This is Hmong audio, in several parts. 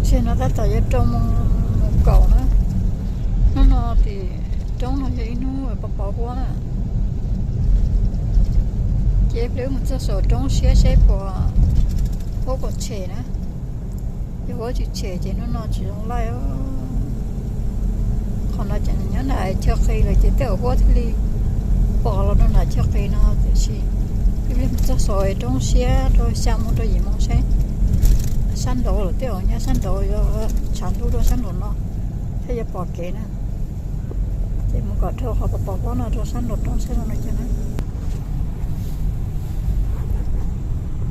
Ces no tab tom yuav rau mus kaum na. Hnub no tim roob no yog ib hnub pos pos huab na. Ces peb mus txog saum roob siab seb puas huab puas tshem na. Yog huab tsis tshem ces hnub no tsis zoo laij. Qhov no ces nyob nram chaw qis lawm ces tej zaum huab thiaj li pom los rau nram chaw qis no tiam sis peb mus txog saum roob siab rau xya moo rau yim moo seb sab nraud lawm tej zaum nyob sab nraud yuav tshav ntuj rau sab nraud no thiaj yuav pom kev na. Ces mus kom dhau qhov pos pos huab no rau sab nraud roob seb zoo li cas na.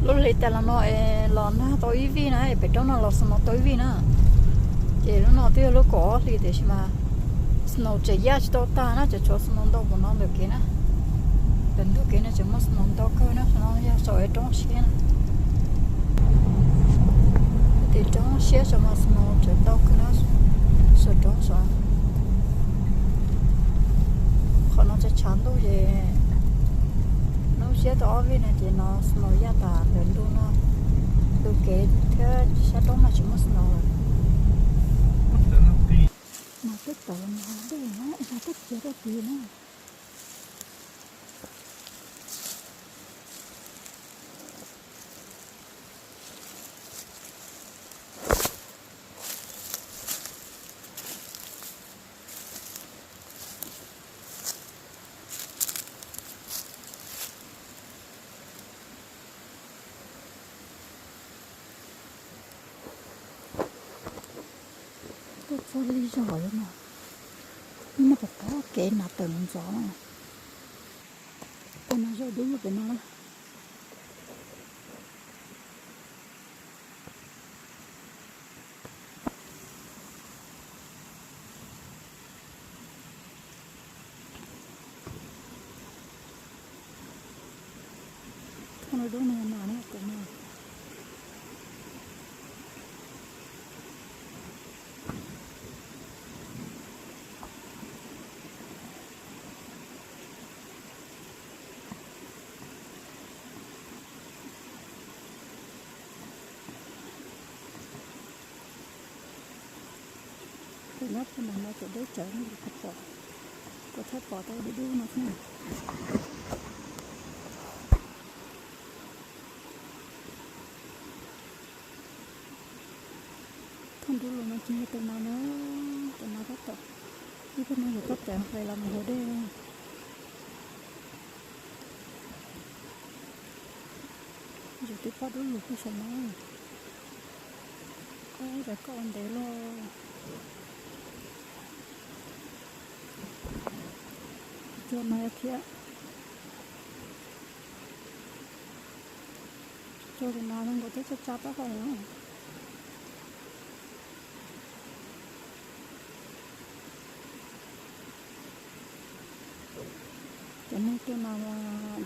Lub hli tas los no es los nag tau ib vij na, es pem roob no los snow tau ib vij na. Ces lub no twb yog lub kaum ob hli tiam sis mas snow tseem yaj tsis tau tag na, tseem tshuav snow ntau npaum no ntawm kev na. Ntawm ntug kev no tseem muaj snow ntau kawg na, no yog saum roob siab na. Tim roob siab saum mas snow tseem ntau kawg na, saum roob saum. Qhov no tshav tshav ntuj ces hnub siab tau ob vij no ces no snow yaj tas ntawm ntug no, ntug kev thiab sab roob no tsis muaj snow lawm. Mas twb tawm los dej na, ib zag twb txias tau tid na. Tuaj txog li zog no, ib no pom pob kev nas tawm mus ntxov na. Pem no zog dub pem no na. Thooj dub no nas na pem no. Kuv nyob puag nram no cov deb tsawv no kuv pom, kuv thiaj pom tau dub dub no xwb. Thooj dub los no ces yog tus nas na, tus nas tab tom, ib pliag no yus tab tom nqes los mus hauv dej. Yus twb pom dub lug pug saum no, koj ua cas koj ua ntev luaj. Tsuag no thiab. Tsuag li no zoo nkaus twb tsa tsa taub hau. Cov neeg tuaj no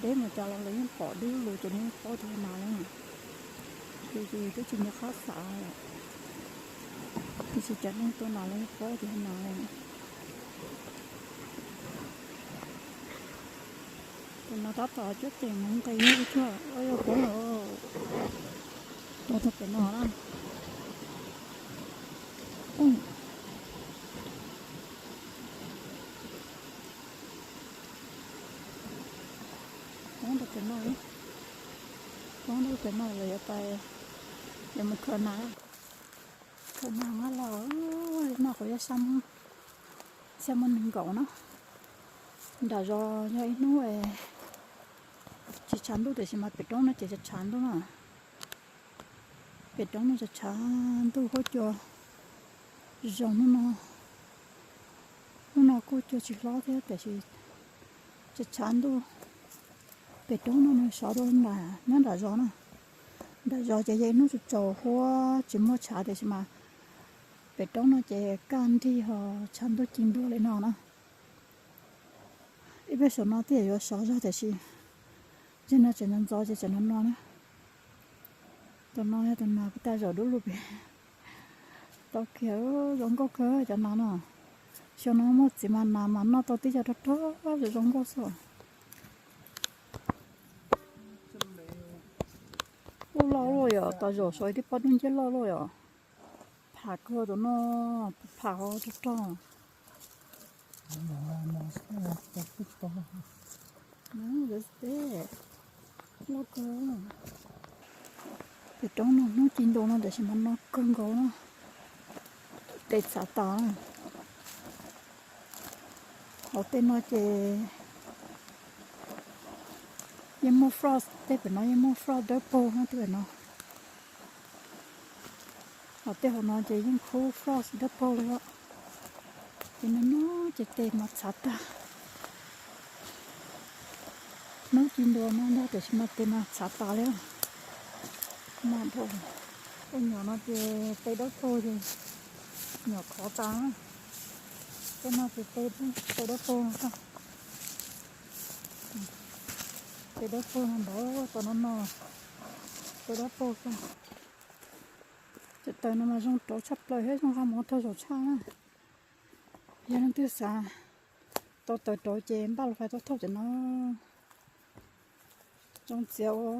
deb mus cas los lawv yeej pom dub lug, cov neeg paub tias nas li. Ces twb tsis nco qab xav lawm, tiam sis cov neeg tuaj no lawv yeej paub tias nas li. Tus no tab tom cuab ceem mus nqis tsuag, yog poob lawm. Rau tag pem no na. Poob rau pem no, poob rau pem no lawm, yuav pais, yuav mus khaws nas. Khaws nas mas los, no kuv yog xya moos nees nkaum na. Nram zos yog ib hnub tsis tshav ntuj tiam sis mas pem roob no ces tshav tshav ntuj na. Pem roob no tshav tshav ntuj huab cua zoo hnub no. Hnub no kuj cua tsis hlob thiab tiam sis tshav tshav ntuj. Pem roob no nws sov rau nram, nyob nram zos na. Nram zos ces yog ib hnub tsaus tsaus huab tsis muaj tshav tiam sis mas pem roob no ces kaj nrig ho tshav ntuj ci ntua li no na. Ib pliag saum no thiaj yuav sov zog tiam sis, ces no tseem ntxov ntxov ces tseem no no na. Tus no yog tus nas kuv tau zaum dub lug pem. Tau kiag zoo nkauj kawg cov nas no. Xyoo no muaj txiv mas nas mas noj tau tib co rog rog zoo nkauj xwb. Ub, loj luaj yom, tas zaum saud twb pom dub nciab loj luaj yom. Pham kawg tus no, pham rog rog. Loj kawg. Pem roob no hnub ci ntua no tab sis mas no kawg nkaus no, tes txhav tas. Hauv tej no ces yeej muaj frost, tej pem no yeej muaj frost dawb paug na, tej pem no. Hauv tej hauv no ces yeej kub frost dawb paug li os. Ces no no ces tes mas txhav tag. Hnub ci ntua no ntag tab sis mas tes mas txhav tas li. Mas dhau, tej nyom no ces tes dawb paug ces nyom khov tas. Tej no ces tes dawb paug no xwb. Tes dawb paug no ntawd, tom no no, tes dawb paug xwb. Cov taws no mas zoo rauv tshaj plaws thiab zoo nqa mus taug zaum tshaj na. Yog leej twg xav tau taws rauv ces npaj los fais tuaj thauj cov no. Zoo txiav ua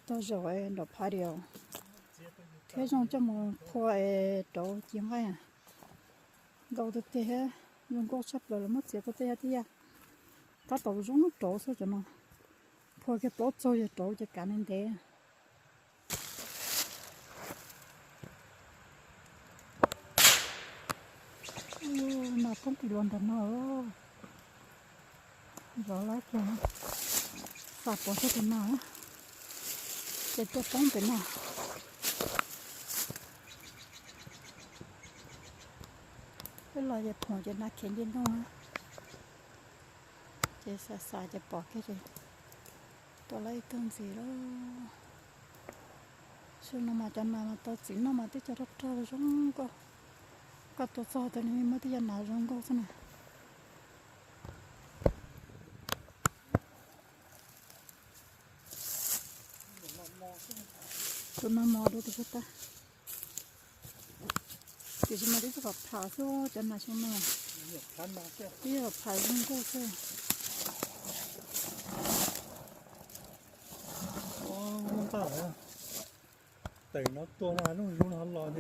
taug zaum nram patio thiab zoo coj mus phua es rauv ci nqaij. Nkauj tiag tiag thiab zoo nkauj tshaj plaws, los muab txiav tau tej yam tej yam tab tom zoo rauv xwb cov no. Phua kiag plaub txaug yog rauv ces kav ntev ntev. Nas poob tim los ntawm no. Zov lawm kiag, xa pov sab tim no, ces tuaj poob pem no. Peb los ces phoom ces nas khiav nce nrooj na, ces xav xav ces pom kiag ces tuaj lawm ib tug ntxiv lauj. Xyoo no mas cov nas mas tau txiv noj mas twb cog rog rog zoo nkauj. Koj tuaj txog tus nws muaj tej yam nas zoo nkauj xwb na. Tus no mos dua tus tag. Tiam sis mas twb tsis pom pham xwb cov nas xyoo no. Twb yog pham zoo nkauj xwb. Tab tom no tuaj no lub zos no los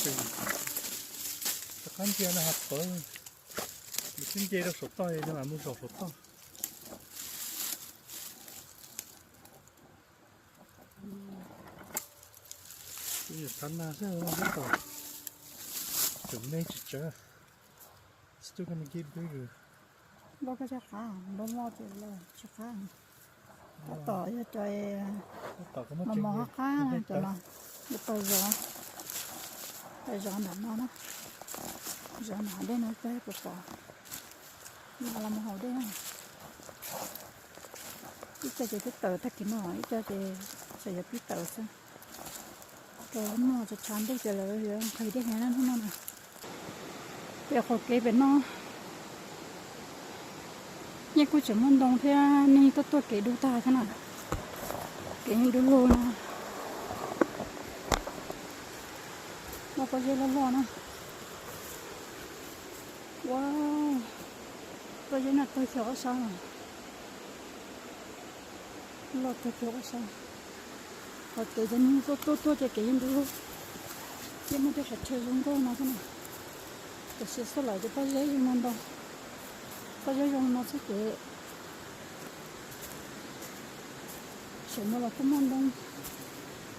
ces rov qab ntsia no hav pawg, nws twb nce rau saum toj, nws mam mus zaum saum toj. Tus yawm thav nag xwb, tab tom tseem me tsis tsawg. Still gonna get bigger. Loj koj tsis qab, loj loj ces loj tsis qab. Tab tom yog cov mos mos qab qab cov no, yuav tau zov, zov nram no na, zov nram dej no peb puas pom. Mas los mus haus dej na. Ib co ces twb tawm tag kis no, ib co ces tseem yuav pib tawm xwb. Rau hnub no tshav tshav ntuj ces lawv yuav nqhis dej heev na hnub no na. Pem qhov kev pem no yeej kuj tseem muaj ntoo thiab, neeg tuaj tuaj kev dub tag thiab na. Kev yeej dub lug na. Muaj pob zeb loj loj na. Ua, pob zeb no tawg kiag ob sab na. Loj tawg kiag ob sab. Qhov kev ces neeg tuaj tuaj tuaj ces kev yeej dub lug, yeej muaj tej qhov chaw zoo nkauj no thiab na. Tiam sis xub lawm ces pob zeb zoo no ntau, pob zeb zoo no xwb ces saum no los kuj muaj ntoo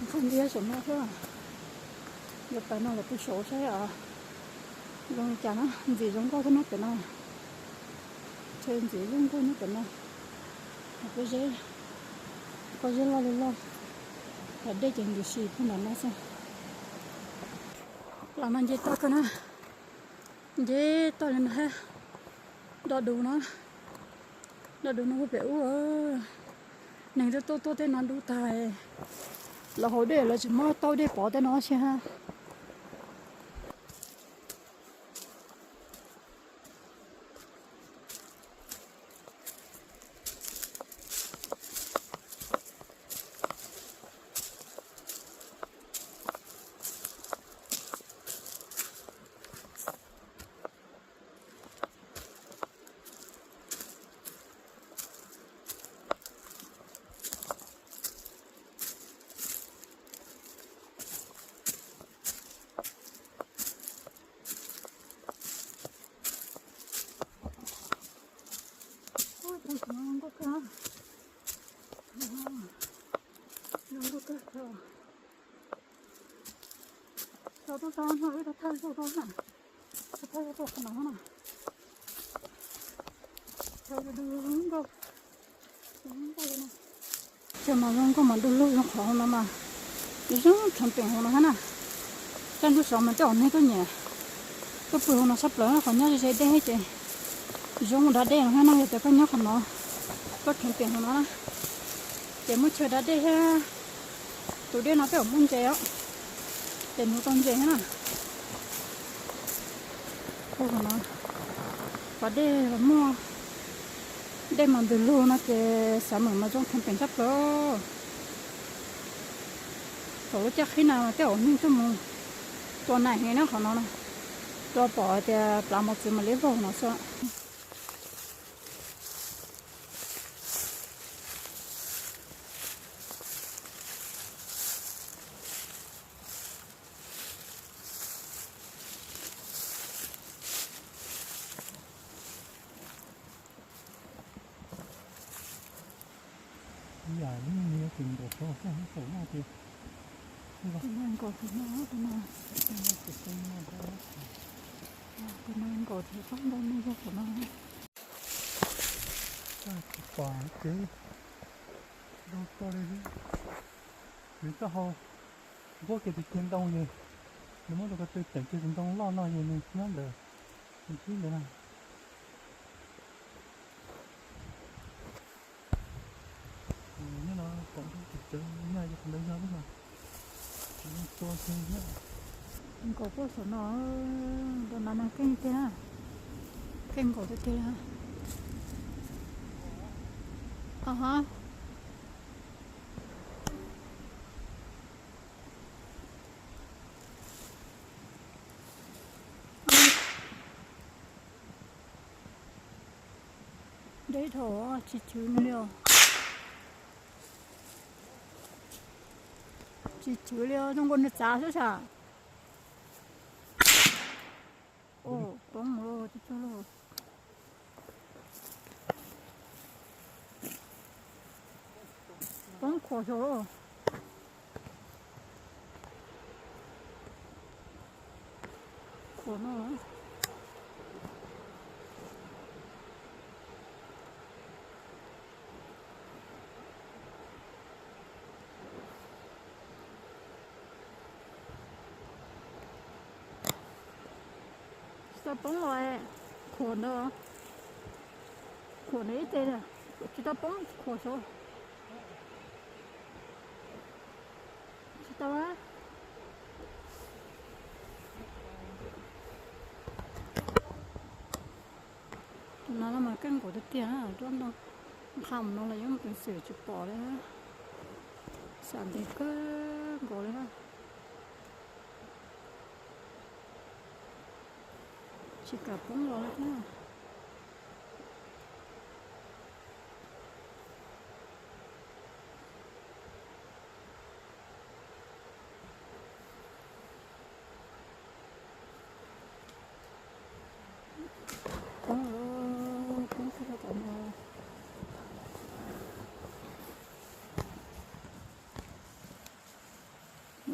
nqaij ntiab saum no thiab. Yuav pais no los peb saum saib zoo li cas na, ntxim zoo nkauj thiab na pem no. Chaw ntxim zoo nkauj nyob pem no. Pob zeb, pob zeb loj li loj, cov dej ces ntws si puag nram no xwb. Los no nce toj kawg na, nce toj li no thiab. Doj dub no, doj dub no puag pem ub. Neeg tuaj tuaj tuaj tej no dub tag, lawv haus dej lawv tsis muab tauj dej pov tej no xwb. Rau rau no, wb rau thawj zaug rau na. Thawj zaug rau qhov no na. Thawj zaug rau nkauj. Ces mas zoo nkauj mas du lug zoo qhov no mas zoo rheev peem hauv no thiab na. Coj ntsuj sov mas tej zaum neeg tuaj nyiam tuaj pw hauv no tshaj plaws, qhov nyob ze ze dej ces zoo ua da dej no thiab no. Yog tias koj nyob qhov no, koj rheev peem hauv no na, ces muaj chaw da dej thiab. Tus dej no peb yuav muab ntses os, ces nuv tau ntses thiab na. Qhov no, qhov dej los muaj, dej mas ntws lug no ces xav meem mas zoo rheev peem tshaj plaws. Thaum lub caij qhib na mas tej zaum neeg tuaj mus tua nas heev na qhov no na, rau pom tias plav mos txwv mam li vau no xwb. Yam li nws yuav tsum nkaum tau saum no tias, tus no nkaum tau no, tus no, tus no nkaum tau tau ntau me yog tus no. Tsis pom ces zoo kawg li. Nws taub hau nquab kiag tus ceg ntoo ces nws muab tus ko tw teem kiag tus ntoo loj no ces nws nyob ntawd, nws ntsib ntawd na. Nyob no pom tus tsev nyaj yog qhov ntawd yog lub no, tua kiag thiab. Nkaum puag saum no, tus no mas keej tiag, keej nkaus tiag tiag. Aha. Deb dhau, tsis chwv li os. Tsis chwv li os, zoo nkaus nws txav xwb sas. Poob lawm, tsis tau lawm. Poob khuam saud. Khuam no. Tsis tau poob los, khuam ntawd, khuam ntawd ib teg, tsis tau poob khuam saud. Tsis tau. Tus no mas keej nkaus tiag tiag, nqa mus no los yeej muaj peev xwm tsis pom li. Xam ntev kawg nkaus li. Tsis kam poob los li thiab.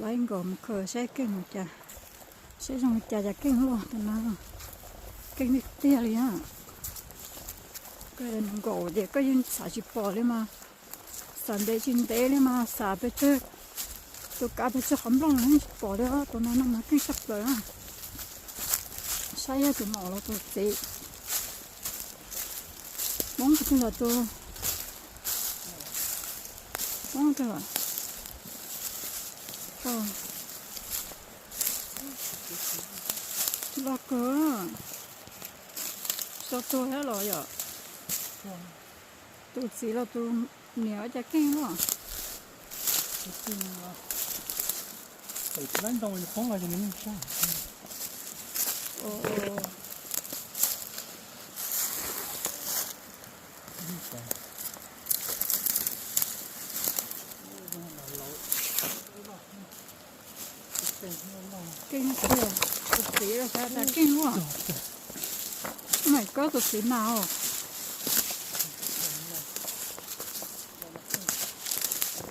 Laib nkaus mus khaws saib keej ua cas, saib zoo li cas cas keej luaj tus no. Keej tiag tiag li na. Koj nkaus ces koj yeej xav tsis pom li mas, xav ntev tsis ntev li mas xav pes tsawg, tus kav pes tsawg qhov nplooj los yeej tsis pom li os. Tus no no mas keej tshaj plaws na. Saib yog tus maum los tus txiv. Poob kiag los tus, poob kiag los. Loj kawg. Tsis tau tuag thiab los yom? Tus txiv los tus niam ua cas keej luaj. Keej tiag, tus txiv xav tas keej luaj. Tus maum koj tus txiv nas os.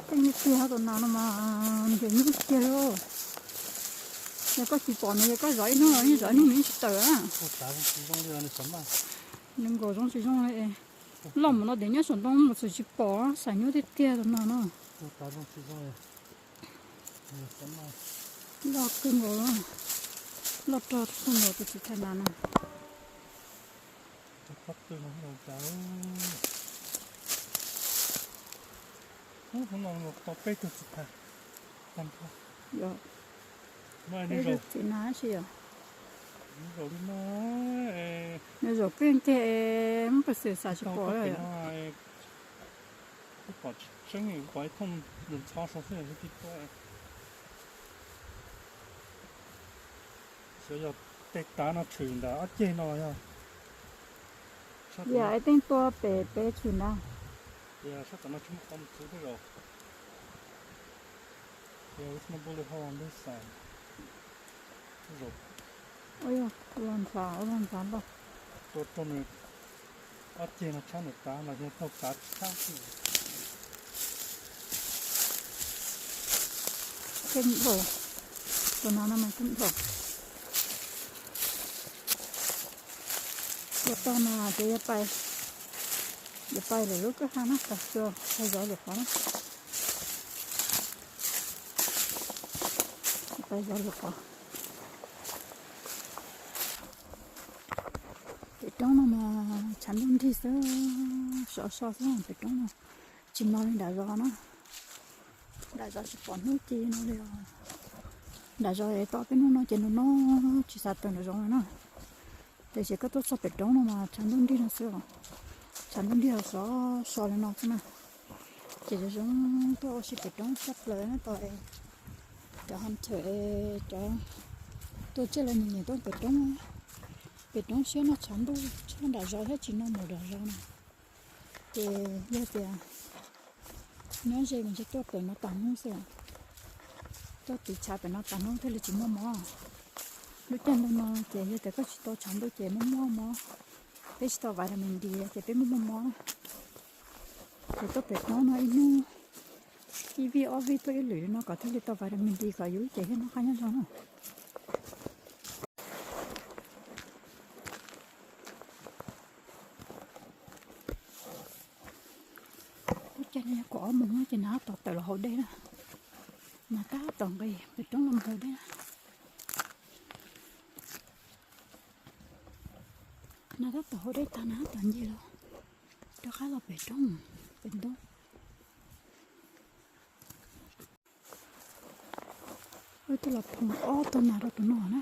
Keej tiag, tus nas no mas ntiav nyuj tiag li. Yog koj tsis pom nws, yog koj zov ib hnub los yeej zov ib hnub nws yeej tsis tawm na. Nws nkaus zoo tsis zoo li. Loj mus no tias nyob saum ntoo mus txawm tsis pom, xav nyuaj tiag tiag tus no na. Loj kawg nkaus, loj rog kawg nkaus tus txiv thas nas no. Hnub no tau peb tug txiv thas tag nrho. Peb tug txiv nas tab sis yog nws zaum pem kiag, muab pes xwm xav tsis pom lawm. Peb pom tsis tseeb, pom ib thooj ntxhov saud xwb tib tuaj. Xyov yog tej tav no tshwm ntawm ob ceg no los yog. Yam ib teej tua pem peb tshwm na. Sab tom no tsis muaj qhov mus txwv tej zaum. There's no bullet hole on this side. Ua los ntxhov, ua los ntxhov npog. Tua rau nws ob ceg no tshab nws tav los yog taug tav tshab xwb. Keej dhau, tus no no mas keej dhau. Tua tag no ces yuav pais, yuav pais lawm lub kwj ha na, tas xyuas pais zov lwm qhov na. Pais zov lwm qhov. Pem roob no mas tshav ntuj nrig xwb, sov so xwb pem roob no, tsis mos li nram zos na. Nram zos tsis pom hnub ci no li os. Nram zos to peb hnub no ces nws no tsis xav tawm nram zos li na. Tiam sis koj tuaj txog pem roob no mas tshav ntuj nrig no xwb os. Tshav ntuj nrig los sov so li no xwb na. Ces zoo zoo tuaj ua si pem roob tshaj plaws na tau es cov hunter es cov tuaj tsiaj los nyiam nyiam tuaj pem roob. Pem roob siab noj tshav ntuj tshaj nram zos thiab tsis no mus nram zos na. Ces yog tias nyob ze mas ntshe tuaj pem no tag hnub xwb, tuaj tiv tshav pem no tag hnub thiaj li tsis muaj mob. Lub caij ntuj no ces yog tias koj tsis tau tshav ntuj ces muaj muaj mob, peb tsis tau vitamin D ces peb muaj muaj mob na. Ces tuaj pem roob no ib hnub ib vij ob vij tuaj ib lwm no kom thiaj li tau vitamin D kom yus lub cev thiaj noj qab nyob zoo na. Lub caij no yog kaum ob moos ces nag tab tom tawm los haus dej na. Nag tab tom nqis pem roob los haus dej na. Nag tab tom haus dej tag nag tab tom ncig los rov qab los pem roob, pem ntoo. Wb twb los phoom ob tug nas rau tus no na.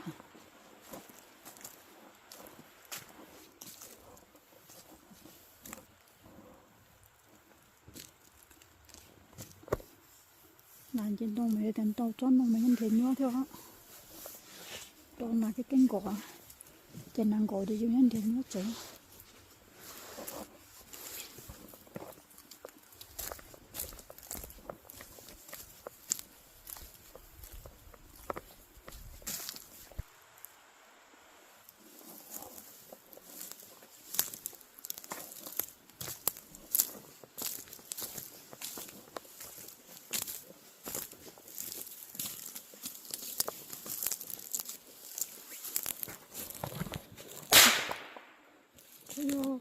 Nas nce ntoo mas yog tias ntau tsob ntoo mas yeej nrhiav nyuaj thiab. Rau nas kev keeb nkaus, ces nas nkaus ces yeej nrhiav nyuaj tsev.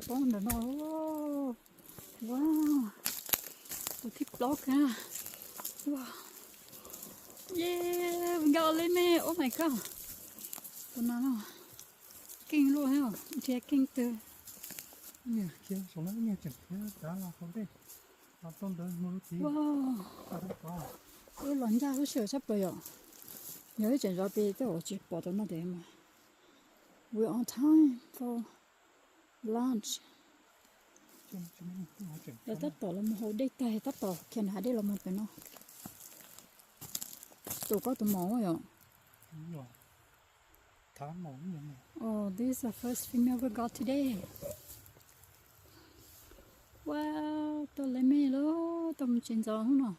Poob ntawm no. Wow, tus thib plaub kiag. Wow, yeah, we got a lemon, oh my god. Tus no keej luaj thiab, nrhiav keej twg. Wow, wb los ncaj lub sij hawm tshaj plaws yom. Yog wb tseem zov pem tej zaum tsis pom tus no tes mas. We on time for lunch. Lawv tab tom los mus haus dej tag, tab tom khiav nram hav dej los mus pem no. Tus koj tus maum yom. Oh, this is the first female we got today. Wow, tau lemon lawm, tau mus tsev ntxov hnub no.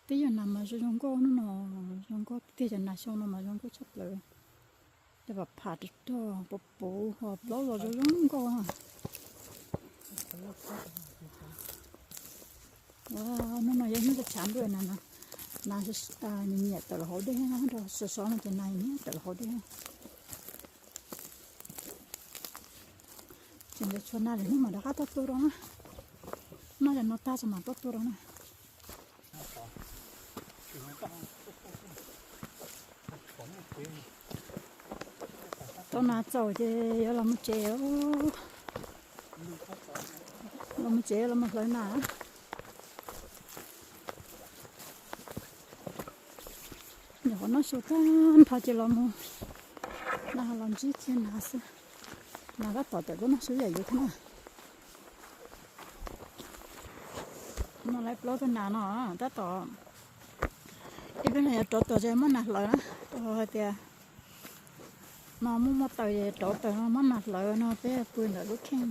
Twb yog nas mas zoo zoo nkauj hnub no, zoo nkauj tiag, cov nas xyoo no mas zoo nkauj tshaj plaws. Tej vam pham rog rog puv puv ho plaub los zoo zoo nkauj. Wow, hnub no yog hnub tshav ntuj na no. Nas nyiam tawm los hauv dej, sov sov no ces nas nyiam tawm los hauv dej. Ces ntawd tshuav nas lwm hnub mam rov qab tuaj tua rau na. Noj cov no tag ces mam tuaj tua rau na. Tau nas txaus ces yuav los mus tsev, los mus tsev los mus hlawv nas. Nyuam qhuav noj su tag nrho ces los mus, no los ntsib txiag nas xwb. Nas tab tom tawm tuaj noj su ib yam yus thiab na. No lawv plaub tug nas no tab tom, ib pliag no yuav rauv taws ces muab nas hlawv na. Rau qhov hais tias no muaj muaj taws es rauv taws no muab nas hlawv no peb pw ntawm lub kheej.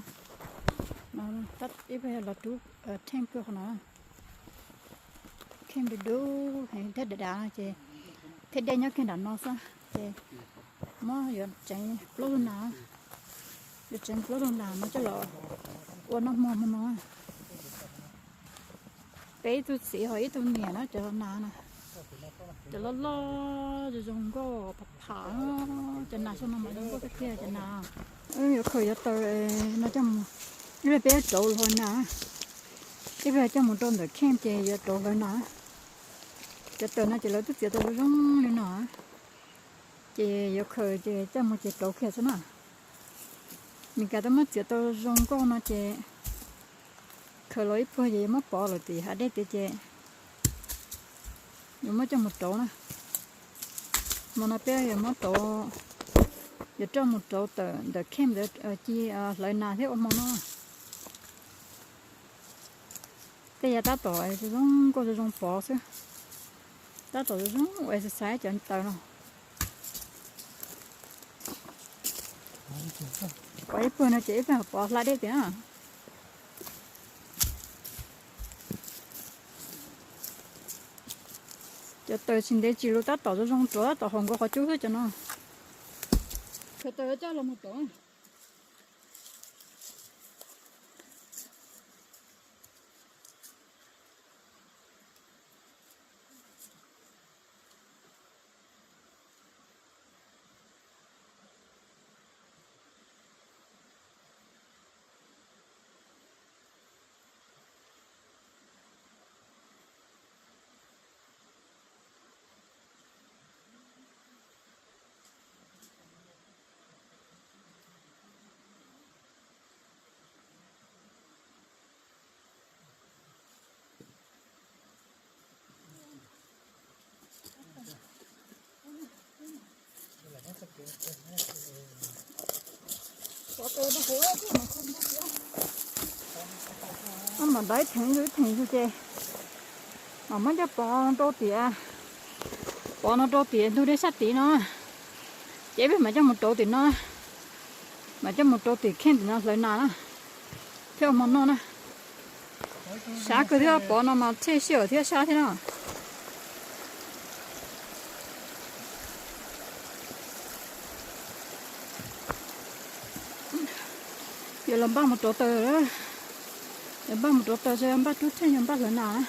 Ib pliag los rub kheej pw qhov no. Kheej du dub heev thiab dav dav no ces thiab dej nyob kiag nram no xwb ces muab yuav tseev plaub tug nas, yuav tseev plaub tug nas no coj los ua noj hmo hmo no. Peb ib tug txiv ho ib tug niam na cov nas na, cov loj loj zoo zoo nkauj pham pham, cov nas xyoo no mas zoo nkauj tiag tiag cov nas. Yuav khaws cov taws no coj mus, ib pliag peb rauv hlawv nas, ib pliag coj mus rau ntawm kheej ces yuav rauv hlawv nas. Cov taws no ces lawv twb txiav tau zoo zoo li no, ces yuav khaws ces coj mus ces rauv kiag xwb na. Mes kas twb muab txiav tau zoo nkauj no ces khaws los ib puag ces yuav muab pov lawm tim hav dej tiag ces yuav muab coj mus rauv na. Hmo no peb yuav muab rauv, yuav coj mus rauv tawm ntawm kheej ntawd ci hlawv nas thiab ua hmo noj. Tej yav tab tom zoo zoo nkauj zoo zoo pov xwb, tab tom zoo zoo ua exercise cov taws no. Pov ib puag no ces ib pliag pov hla dej tiag na. Cov taws tsis ntev tsis lus tab tom zoo zoo rov tab tom haus nkaus qhov cub xwb cov no. Khaws taws coj los mus rauv. Mam dai theev ib theev ces mam muab coj pov rau tiam, pov no rau tiam ntug dej sab tid no, ces peb mam coj mus rauv tim no, mam coj mus rau tim kheej tim no hlawv nas na, thiab ua hmo noj na. Sab kawg thiab, pov no mas thiaj sij hawm thiab sab thiab no. Yuav los npaj mus rauv taws, yuav npaj mus rauv taws, npaj rub theej, yuav npaj hlawv nas.